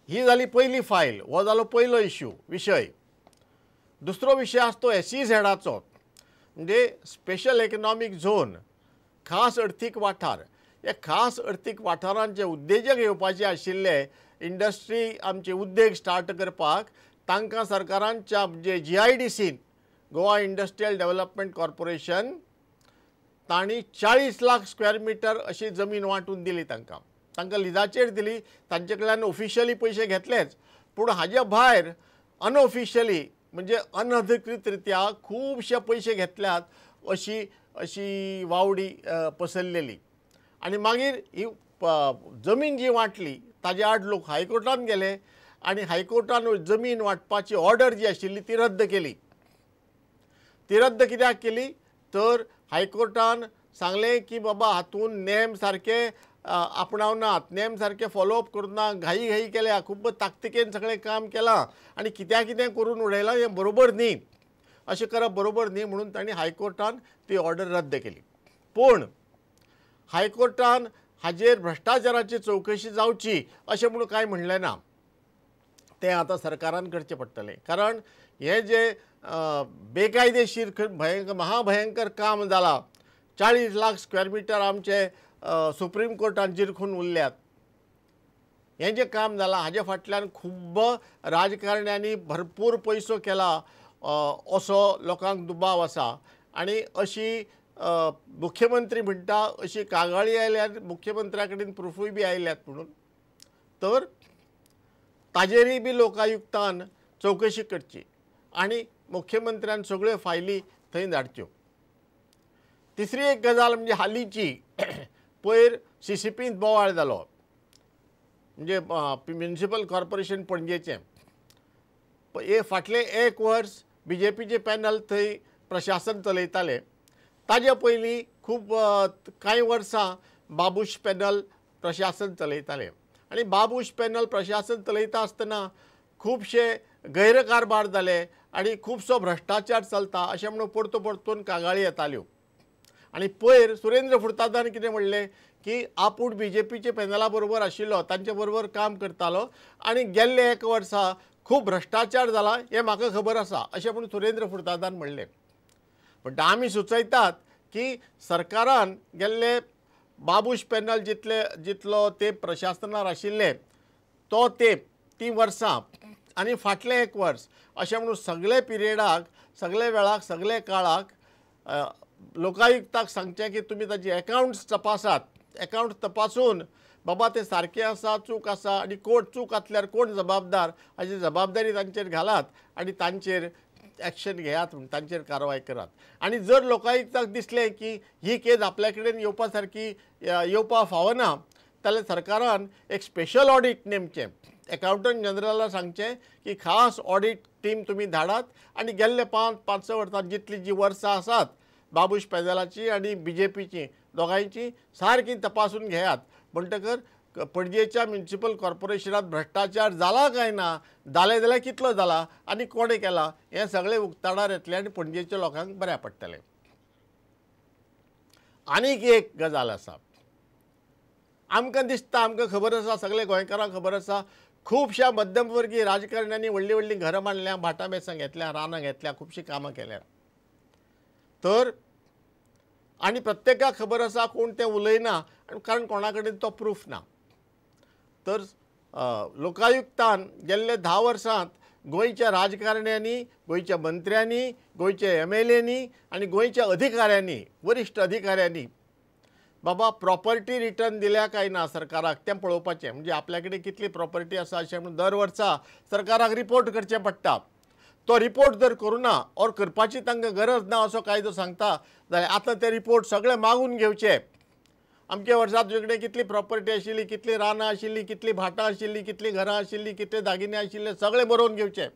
ही जाली पयली फायल, हो जालो पयलो इश्यू विशय। दुसरो विशय आसा तो एसईझेडाचो, म्हणजे स्पेशल इकॉनॉमीक झोन, खास अर्थीक वाठार। हे खास अर्थीक वाठारांत जे उद्देजक येवपाचे आशिल्ले, इंडस्ट्री आमचे उद्देग स्टार्ट करपाक, तांकां सरकारांच्या म्हणजे जीआयडीसीन, गोवा इंडस्ट्रियल डेव्हलपमेंट कॉर्पोरेशन, तांणी 40 लाख स्क्वेअर मिटर अशी जमीन वांटून दिली तांकां, तांकां लिजाचेर दिली, तांचे कडल्यान ऑफिशियली पयशे घेतलेच, पूण हाज्या भायर अनऑफिशियली म्हणजे अनधिकृत रित्या खुबशे पयशे घेतल्यात अशी अशी वावडी पसरलेली। आनी मागीर ही जमीन जी वांटली ताजे आड लोक हायकोर्टान गेले आनी हायकोर्टान जमीन वांटपाची ऑर्डर जी आशिल्ली ती रद्द केली। ती रद्द कित्याक केली तर हायकोर्टान सांगलें की बाबा हातून नेम सारके आपणावनात, नेम सारके फॉलोअप करुना, घाई घाई केल्या, खूब ताकतिकेन सगळें काम केलां आनी कित्या कितें करून उडयलां, हें बरोबर न्ही, अशें करप बरोबर न्ही म्हणून तांणी हायकोर्टान ती ऑर्डर रद्द केली। पूण हायकोर्टान हाजेर भ्रश्टाचाराची चवकशी जावची अशें म्हणून कांय म्हणलें ना, तें आतां सरकारान करचें पडटलें। कारण हें जे बेकायदेशीर भयंकर महाभयंकर काम जालां, 40 लाख स्क्वेअर मिटर आमचे सुप्रीम कोर्टान जिरखून उरल्यात, हें जें काम जालां हाजे फाटल्यान खूब्ब राजकारण्यांनी भरपूर पयसो केला असो लोकांक दुबाव आसा। आनी अशी मुख्यमंत्री म्हणटा अशी कागाळी आयल्यात, मुख्यमंत्र्या कडेन प्रुफूय बी आयल्यात म्हणून, तर ताजेरय बी लोकायुक्तान चवकशी करची आनी मुख्यमंत्र्यान सगळ्यो फायली थंय धाडच्यो। तिसरी एक गजाल म्हणजे हालींची पयर सीसीपींत बोवाळ जालो, म्हणजे म्युनिसिपल कॉर्पोरेशन पणजेचें, हे फाटलें एक वर्स बीजेपीचें पॅनल थंय प्रशासन चलयतालें, ताजे पयलीं खूब कांय वर्सां बाबूश पॅनल प्रशासन चलयतालें आनी बाबूश पॅनल प्रशासन चलयता आसतना खुबशे गैरकारभार जाले आनी खुबसो भ्रश्टाचार चलता अशें म्हणून परतो परतून कागाळी येताल्यो। आनी पयर सुरेंद्र फुर्तादान कितें म्हणलें की आपूण बीजेपीचे पॅनला बरोबर आशिल्लो, तांचे बरोबर काम करतालो आनी गेल्ले एक वर्सा खूब भ्रश्टाचार जाला हें म्हाका खबर आसा अशें म्हणून सुरेंद्र फुर्तादान म्हणलें। पण आमी सुचयतात की सरकारान गेल्ले बाबूश पॅनल जितले जितलो तेंप प्रशासनार आशिल्ले तो तेंप 3 वर्सां आनी फाटलें एक वर्स अशें म्हणून सगळे पिरियडाक, सगळे वेळाक, सगळे काळाक लोकायुक्ताक सांगचें की तुमी ताजी एकावंट्स तपासात, एकावंट्स तपासून बाबा ते सारकें आसा चूक आसा आनी कोण चूक आसल्यार कोण जबाबदार हाजी जबाबदारी तांचेर घालात आनी तांचेर एक्शन घेयात म्हूण तांचेर कारवाय करात। आनी जर लोकायुक्ताक दिसलें की ही केस आपल्या कडेन येवपा सारकी येवपा फावना जाल्यार सरकारान एक स्पेशल ऑडीट नेमचें, एकावंटंट जनरला सांगचें की खास ऑडीट टीम तुमी धाडात आनी गेल्ले 5-5 वर्सां जितली जी वर्सां आसात बाबूश पॅनलाची आनी बीजेपीची दोगांयची सारकी तपासून घेयात। म्हणटकर पणजेच्या म्युनिसिपल कॉर्पोरेशनात भ्रश्टाचार जाला काय ना, जाले जाल्यार कितलो जाला आनी कोणें केला हें सगळें उक्ताडार येतलें आनी पणजेच्या लोकांक बऱ्या पडटलें। आनीक एक गजाल आसा, आमकां दिसता, आमकां खबर आसा, सगळे गोंयकारांक खबर आसा, खुबश्या मध्यमवर्गीय राजकारण्यांनी व्हडलीं व्हडलीं घरां बांदल्यां, भाटां बेसां घेतल्या, रानां घेतल्या, खुबशीं कामां केल्यात। तर आनी प्रत्येकाक खबर आसा, कोण तें उलयना कारण कोणा कडेन तो प्रूफ ना। तर लोकायुक्तान गेल्ले 10 वर्सांत गोंयच्या राजकारण्यांनी, गोंयच्या मंत्र्यांनी, गोंयच्या एमएलएनी आनी गोंयच्या अधिकाऱ्यांनी, वरिश्ठ अधिकाऱ्यांनी बाबा प्रॉपर्टी रिटर्न दिल्या काय ना सरकाराक तें पळोवपाचें, म्हणजे आपल्या कडेन कितली प्रॉपर्टी आसा अशें म्हणून दर वर्सा सरकाराक रिपोर्ट करचें पडटा। तो रिपोर्ट जर करुना ऑर करपाची तांकां गरज ना असो कायदो सांगता जाल्यार आतां ते रिपोर्ट सगळे मागून घेवचे। अमके वर्सा तुजे कडेन कितली प्रॉपर्टी आशिल्ली, कितली रानां आशिल्ली, कितली भाटां आशिल्ली, कितली घरां आशिल्ली, कितले दागिने आशिल्ले सगळे बरोवन घेवचे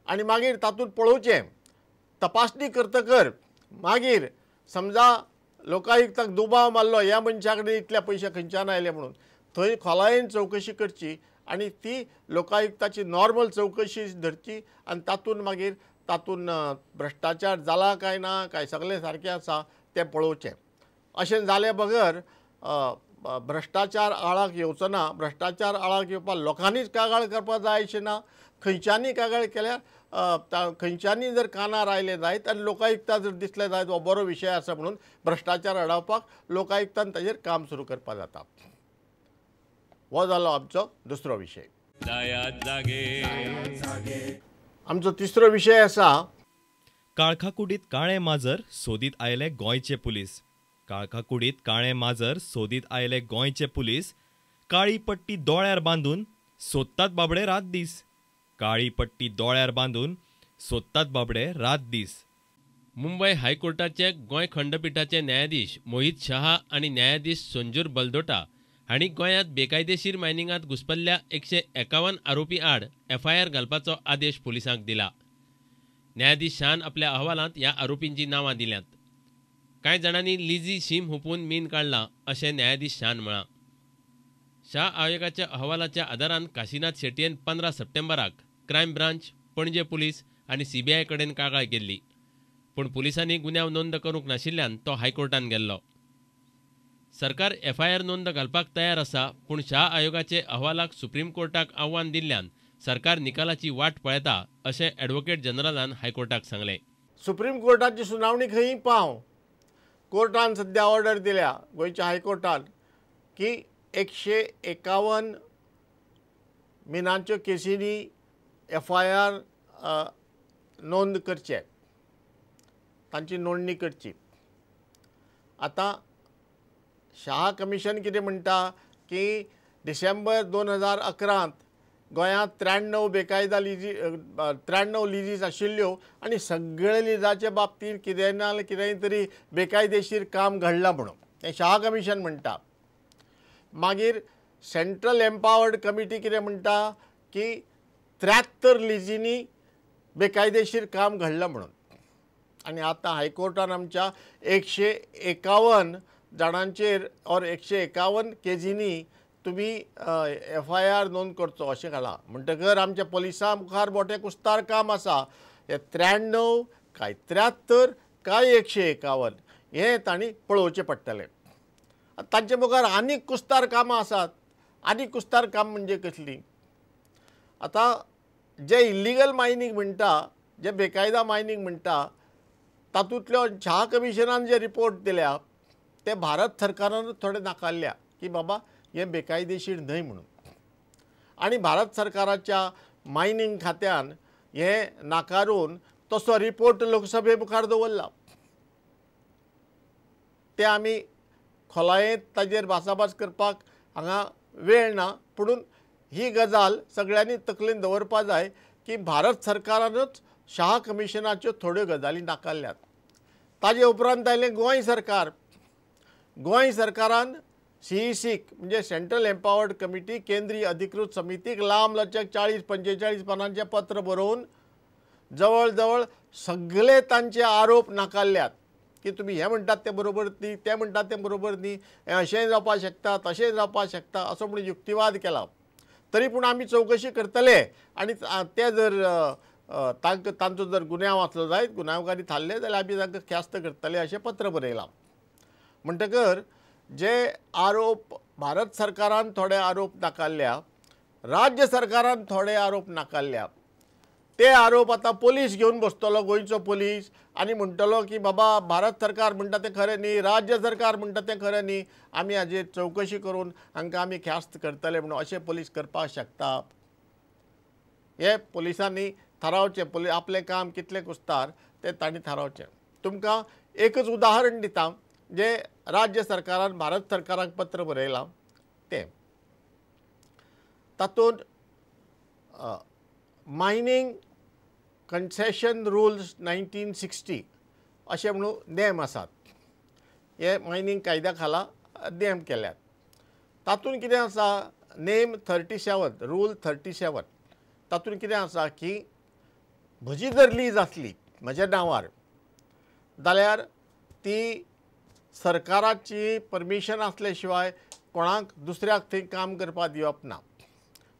आनी मागीर तातूंत पळोवचें। तपासणी करतकर मागीर समजा लोकायुक्ताक दुबाव मारलो ह्या मनशा कडेन इतले पयशे खंयच्यान आयले म्हणून, थंय खोलायेन चवकशी करची आनी ती लोकायुक्ताची नॉर्मल चवकशी धरची आनी तातूंत मागीर तातूंत भ्रश्टाचार जाला काय ना काय सगळें सारकें आसा तें पळोवचें। अशें जाले बगर भ्रश्टाचार आळाक येवचो ना. भ्रश्टाचार आळाक येवपाक लोकांनीच कागाळ करपाक जाय अशें ना, खंयच्यांनी कागाळ केल्यार खंयच्यांनी जर कानार आयलें जायत आनी लोकायुक्ता जर दिसलें जायत हो बरो विशय आसा म्हणून भ्रश्टाचार आडावपाक लोकायुक्तान ताजेर काम सुरू करपाक जाता. हो जालो आमचो दुसरो विशय. आमचो तिसरो विशय आसा काळखा कुडीत काळें माजर सोदीत आयले गोंयचे पुलीस. काळखा कुडीत काळें माजर सोदीत आयले गोंयचे पुलीस. काळी पट्टी दोळ्यार बांदून सोदतात बाबडे रात दीस. काळी पट्टी दोळ्यार बांदून सोदतात बाबडे रात दीस. मुंबय हायकोर्टाचे गोंय खंडपिठाचे न्यायाधीश मोहित शहा आनी न्यायाधीश संजूर बलदोटा हांणी गोंयांत बेकायदेशीर मायनिंगांत घुसपल्ल्या 151 आरोपी आड एफआयआर घालपाचो आदेश पुलिसांक दिला. न्यायाधीश शहान आपल्या अहवालांत ह्या आरोपींची नांवां दिल्यांत. कांय जाणांनी लिझी शीम हुपून मीन काडलां अशें न्यायाधीश शहान म्हळां. शाह आयोगाच्या अहवालाच्या आदारान काशीनाथ शेटयेन 15 सप्टेंबराक क्रायम ब्रांच, पणजे पुलीस आनी सीबीआय कडेन कागाळ केल्ली, पूण पुलिसांनी गुन्यांव नोंद करूंक नाशिल्ल्यान तो हायकोर्टान गेल्लो. सरकार एफआयआर नोंद घालपाक तयार आसा, पूण शाह आयोगाचे अहवालाक सुप्रीम कोर्टाक आव्हान दिल्ल्यान सरकार निकालाची वाट पळयता अशें ॲडव्होकेट जनरलान हायकोर्टाक सांगलें. सुप्रीम कोर्टाची सुनावणी खंय पाव, कोर्टान सद्या ऑर्डर दिल्या गोंयच्या हायकोर्टान की 151 मिनांच्यो केसींनी एफआयआर नोंद करचे, तांची नोंदणी करची. आतां शाह कमिशन कितें म्हणटा की डिसेंबर 2011 गोंयांत 93 बेकायदा लिजी 93 लिजीज आशिल्ल्यो आनी सगळे लिजाचे बाबतींत कितें ना कितेंय तरी बेकायदेशीर काम घडलां म्हणून हें शाह कमिशन म्हणटा. मागीर सेंट्रल एम्पावर्ड कमिटी कितें म्हणटा की 73 लिजींनी बेकायदेशीर काम घडलां म्हणून. आनी आतां हायकोर्टान आमच्या 151 जाणांचेर ऑर 151 केजींनी तुमी एफआयआर नोंद करचो अशें घालां. म्हणटकर आमच्या पुलिसां मुखार मोठें कुस्तार काम आसा. हे 93 काय 73 काय 151 हें तांणी पळोवचें पडटलें. तांचे मुखार आनीक कुस्तार कामां आसात. आनीक कुस्तार काम म्हणजे कसलीं? आतां जे इल्लिगल मायनींग म्हणटा, जे बेकायदा मायनींग म्हणटा, तातूंतल्यो शाह कमिशनान जे रिपोर्ट दिल्या ते भारत सरकारान थोडे नाकारल्या की बाबा हें बेकायदेशीर न्हय म्हणून. आनी भारत सरकाराच्या मायनींग खात्यान हें नाकारून तसो रिपोर्ट लोकसभे मुखार दवरला. ते आमी खोलायेंत ताजेर भासाभास करपाक हांगा वेळ ना, पुणून ही गजाल सगळ्यांनी तकलेन दवरपा जाय की भारत सरकारानूच शाह कमिशनाच्यो थोड्यो गजाली नाकारल्यात. ताजे उपरांत आयलें गोंय सरकार. गोंय सरकारान सीईसीक म्हणजे सेंट्रल एम्पावर्ड कमिटी, केंद्रीय अधिकृत समितीक लांब लचक 40-45 पानांचें पत्र बरोवन जवळ जवळ सगळे तांचे आरोप नाकारल्यात की तुमी हें म्हणटात तें बरोबर न्ही, तें म्हणटात तें बरोबर न्ही, हें अशेंय जावपाक शकता, तशेंय जावपाक शकता असो म्हणून युक्तिवाद केला. तरी पूण आमी चवकशी करतले आनी ते जर तांकां तांचो जर गुन्यांव आसलो जायत, गुन्यांवकारी थारले जाल्यार आमी तांकां ख्यास्त करतले अशें पत्र बरयलां. म्हणटकर जे आरोप भारत सरकारान थोडे आरोप नाकारल्या, राज्य सरकारान थोडे आरोप नाकारल्या, ते आरोप आतां पोलीस घेवन बसतलो गोंयचो पोलीस आनी म्हणटलो की बाबा भारत सरकार म्हणटा तें खरें न्ही, राज्य सरकार म्हणटा तें खरें न्ही, आमी हाजेर चवकशी करून हांकां आमी ख्यास्त करतले म्हणून अशें पोलीस करपाक शकता? हे पोलिसांनी थारावचें. पोलीस आपलें काम कितलें कुस्तार तें तांणी थारावचें. तुमकां एकच उदाहरण दिता जे राज्य सरकारान भारत सरकाराक पत्र बरयलां तें, तातूंत मायनींग कन्सेशन रुल्स 1960 अशें म्हणून नेम आसात. हे मायनींग कायद्या खाला नेम केल्यात. तातूंत कितें आसा, नेम 37, रूल 37, तातूंत कितें आसा की म्हजी जर लीज आसली म्हज्या नांवार जाल्यार ती सरकाराची परमिशन आसले शिवाय कोणाक दुसऱ्याक थंय काम करपाक दिवप ना.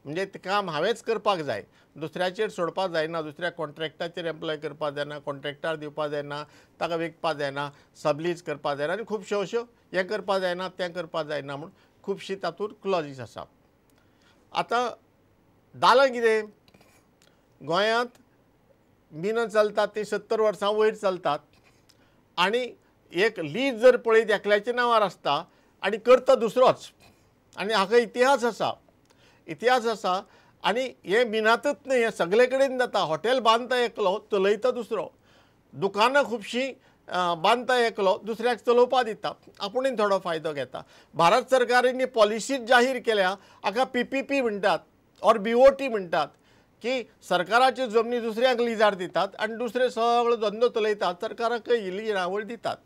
म्हणजे तें काम हांवेंच करपाक जाय, दुसऱ्याचेर सोडपाक जायना, दुसऱ्या कॉन्ट्रॅक्टाचेर एम्प्लॉय करपाक जायना, कॉन्ट्रॅक्टार दिवपाक जायना, ताका विकपाक जायना, सबलीज करपाक जायना आनी खुबश्यो अश्यो हें करपाक जायना तें करपाक जायना म्हूण खुबशीं तातूंत क्लॉजीस आसा. आतां जालां कितें, गोंयांत मिनां चलतात ती 70 वर्सां वयर चलतात आनी एक लीज जर पळयत एकल्याच्या नांवार आसता आनी करता दुसरोच, आनी हाका इतिहास आसा, इतिहास आसा. आनी हें मिनांतच न्हय, हें सगळे कडेन जाता. हॉटेल बांदता एकलो, चलयता दुसरो, दुकानां खुबशीं बांदता एकलो, दुसऱ्याक चलोवपा दिता, आपुणूय थोडो फायदो घेता. भारत सरकारांनी पॉलिसीच जाहीर केल्या, हाका PPP म्हणटात ऑर BOT म्हणटात, की सरकाराच्यो जमनी दुसऱ्यांक लिजार दितात आनी दुसरे सगळो धंदो चलयतात, सरकाराकय इल्ली येणावळ दितात.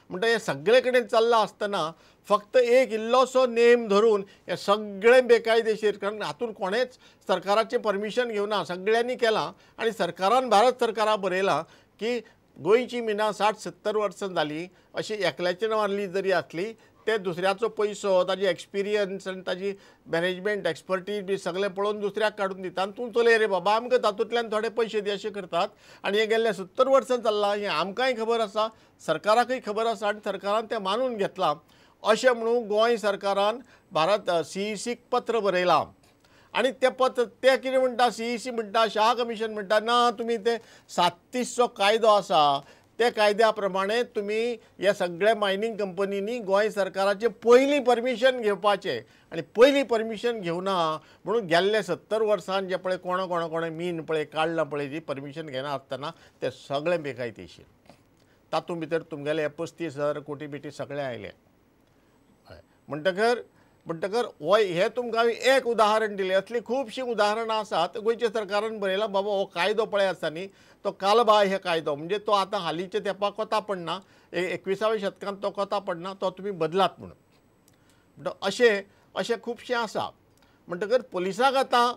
म्हणटा हें सगळे कडेन चल्लां आसतना फक्त एक इल्लोसो नेम धरून हें सगळें बेकायदेशीर, कारण हातूंत कोणेंच सरकाराचें परमिशन घेवना, सगळ्यांनी केलां. आनी सरकारान, भारत सरकारान बरयलां की गोंयची मिनां 60-70 वर्सां जालीं अशी एकल्याच्या नांवार लीज जरी आसली ते दुसऱ्याचो पयसो, ताजी एक्सपिरियन्स आनी ताजी मॅनेजमेंट एक्सपर्टीज बी सगळें पळोवन दुसऱ्याक काडून दिता आनी तूं चलय रे बाबा, आमकां तातूंतल्यान थोडे पयशे दी अशें करतात. आनी हें गेल्ले 70 वर्सां चल्लां, हें आमकांय खबर आसा, सरकाराकय खबर आसा आनी सरकारान तें मानून घेतलां. अशें म्हणून गोंय सरकारान भारत CECक पत्र बरयलां आनी तें पत्र तें कितें म्हणटा, CEC म्हणटा, शाह कमिशन म्हणटा, ना तुमी ते 37चो कायदो आसा त्या कायद्या प्रमाणे तुमी ह्या सगळ्या मायनींग कंपनींनी गोंय सरकाराचें पयलीं परमिशन घेवपाचें, आनी पयलीं परमिशन घेवना म्हणून गेल्ले 70 वर्सान जे पळय कोणा कोणा कोणें मीन पळय काडलां पळय, जी परमिशन घेना आसतना तें सगळें बेकायदेशीर. तातूंत भितर तुमगेले 35,000 कोटी बिटी सगळें आयले. म्हणटकर हो हें तुमकां हांवें एक उदाहरण दिलें, असलीं खुबशीं उदाहरणां आसात. गोंयच्या सरकारान बरयलां बाबा हो कायदो पळय आसा न्ही, तो कालबाह्य हे कायदो, म्हणजे तो आतां हालींच्या तेंपाक कोता पडना, 21व्या शतकांत तो कोता पडना, तो तुमी बदलात म्हणून. म्हणटा अशें अशें खुबशें आसा. म्हणटकर पुलिसांक आतां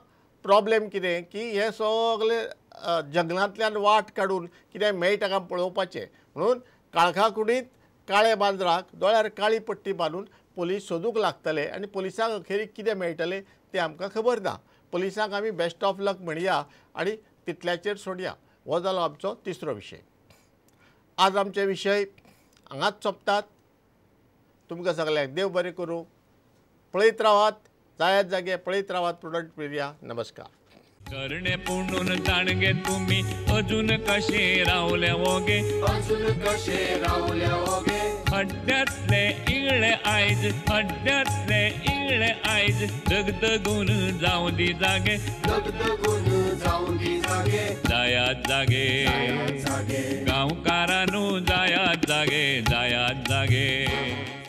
प्रॉब्लेम कितें की हे सगळे जंगलांतल्यान वाट काडून कितें मेळटा काय पळोवपाचें, म्हणून काळखा कुडींत काळे मांजराक दोळ्यार काळी पट्टी बांदून पोलीस सोदूंक लागतले आनी पोलिसांक अखेरीक कितें मेळटलें तें आमकां खबर ना. पोलिसांक आमी बेस्ट ऑफ लक म्हणया आनी तितल्याचेर सोडया. हो जालो आमचो तिसरो विशय. आज आमचे विशय हांगाच सोंपतात. तुमकां सगल्यांक देव बरें करूं. पळयत रावात, जायात जागे पळयत रावात प्रुडंट मिडिया. नमस्कार. करणे पुणून ताणगे तुमी अजून कशे रावले ओगे, अजून कशे रावले ओगे, हड्ड्यांतले इगळे आयज, हड्ड्यांतले इगळे आयज, दगदगून जावं दी जागे, दगदगून जावं दी जागे, जायात जागे जागे गांवकारानू, जायात जागे, जायात जागे.